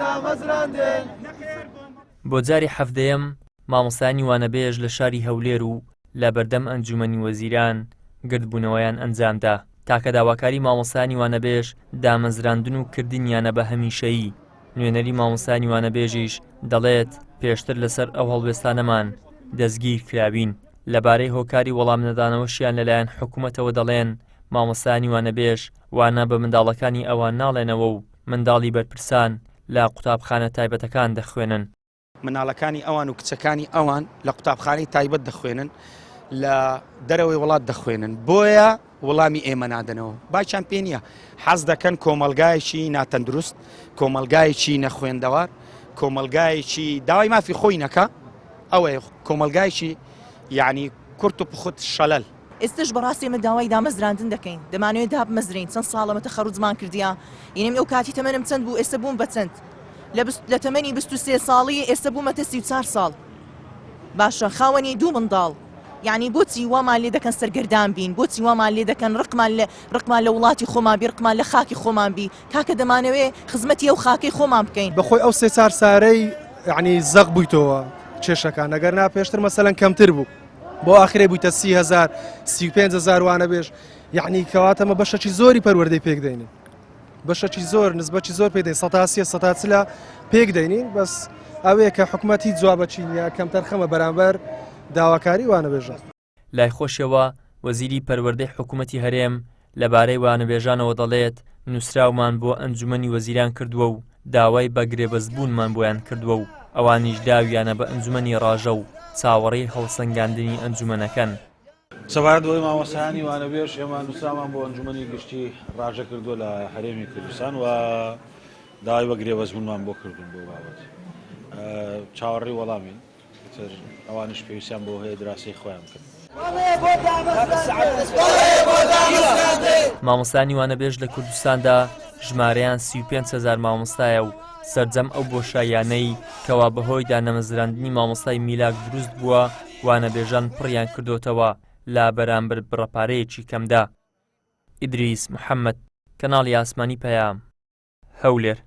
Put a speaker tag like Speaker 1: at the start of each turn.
Speaker 1: دامەزراندن.
Speaker 2: بۆ جاری حەڤدەیەم مامۆستایانی وانەبێژ لە شاری هەولێر و لە بەردەم ئەنجومەنی وەزیران گردبوونەوەیان ئەنجامدا. تاکە داواکاری مامۆستایانی وانەبێژ دامەزراندن و کردنیانە بە هەمیشەیی. نوێنەری مامۆستایانی وانەبێژیش دەڵێت، پێشتر لەسەر ئەو هەڵوێستانەمان دەستگیر کراوین. لەبارەی هۆکاری وەڵامنەدانەوەشیان لەلایەن حکومەتەوە دەڵێن، مامۆستایانی وانەبێژ وانە بە منداڵەکانی ئەوان ناڵێنەوە و منداڵی بەرپرسان لە قوتابخانە تایبەتەکان دەخوێنن.
Speaker 3: مناڵەکانی ئەوان و کچەکانی ئەوان لە قوتابخانەی تایبەت دەخوێنن لە دەرەوەی وڵات دەخوێنن بۆیە وەڵامی ئێمە نادەنەوە باکیان پێ نییە حەز دەکەن کۆمەلگایەکی ناتەندروست کۆمەلگایەکی نەخوێندەوار کۆمەلگایەکی داوای مافی خۆی نەکە ئەوەیە کۆمەلگایەکی یعنی کورت و پخت شەلەل.
Speaker 4: ئێستەش بەڕاستی ئێمە داوای دامەزراندن دەکەین دەمانەوێت دابمەزرێین چەند ساڵە مە تەخەروجمان کردیە یعنی من ئەو کاتی تەمەنم چەند بوو ئێستە بووم بە چەند لە تەمەنی 23 ساڵی ئێستە بوومەتە 34 ساڵ باشە خاوەنی دوو منداڵ یعنی بۆچی وامان لێ دەکەن سەرگەردان بین بۆچی وامان لێ دەکەن ڕقمان لە ڕقمان لە وڵاتی خۆمان بی ڕقمان لە خاکی خۆمان بی کاکە دەمانەوێ خزمەتی ئەو خاکەی خۆمان بکەین.
Speaker 5: بەخۆی ئەو سێ چار سارەی یعنی زەق بوویتەوە کێشەکان ئەگەر نا پێشتر مەسەلەن کەمتر بوو. بۆ ئاخرێ بوویتە 30هزار 35هزار وانەبێژ یعنی کەواتەمە بەشەکی زۆری پەروەردەی پێک دەینین بەشەکی زۆر نسبەکی زۆر پێ دەین سەتاسیە سەتاچلە پێک دەینین بەس ئەوەیە کە حکوومەت هیچ جوابەکی نییە کەمتەرخەمە بەرامبەر داواکاری وانەبێژان.
Speaker 2: لای خۆشیەوە وەزیری پەروەردەی حکوومەتی هەرێم لەبارەی وانەبێژانەوە دەڵێت، نووسراومان بۆ ئەنجومەنی وەزیران کردووە و داوای بە گرێبەستبوونمان بۆیان کردووە و ئەوانیش داویانە بە ئەنجومەنی ڕاژە و چاوەڕێی هەڵسەنگاندنی ئەنجومەنەکەن.
Speaker 6: سەبارەت بەوەی مامۆستایانی وانەبێژ، ئێمە نووسراومان بۆ ئەنجومەنی گشتی ڕاژە کردووە لە هەرێمی کوردستان و داوای بە گرێبەستبوونمان بۆ کردوون بۆ بابەت چاوەڕێی وەڵامین. ئیتر ئەوانیش پێویستیان بەوە هەیە دراسەی خۆیان بکەن.
Speaker 2: مامۆستایانی وانەبێژ لە کوردستاندا ژمارەیان 35 هەزار مامۆستایە و سەرجەم ئەو بۆشاییانەی کەوا بەهۆی دانەمەزراندنی مامۆستای میلاک دروست بووە وانەبێژان پڕیان کردۆتەوە لە بەرامبەر بڕە پارەیەکی کەمدا. ئیدریس محەمەد، کەناڵی ئاسمانی پەیام، هەولێر.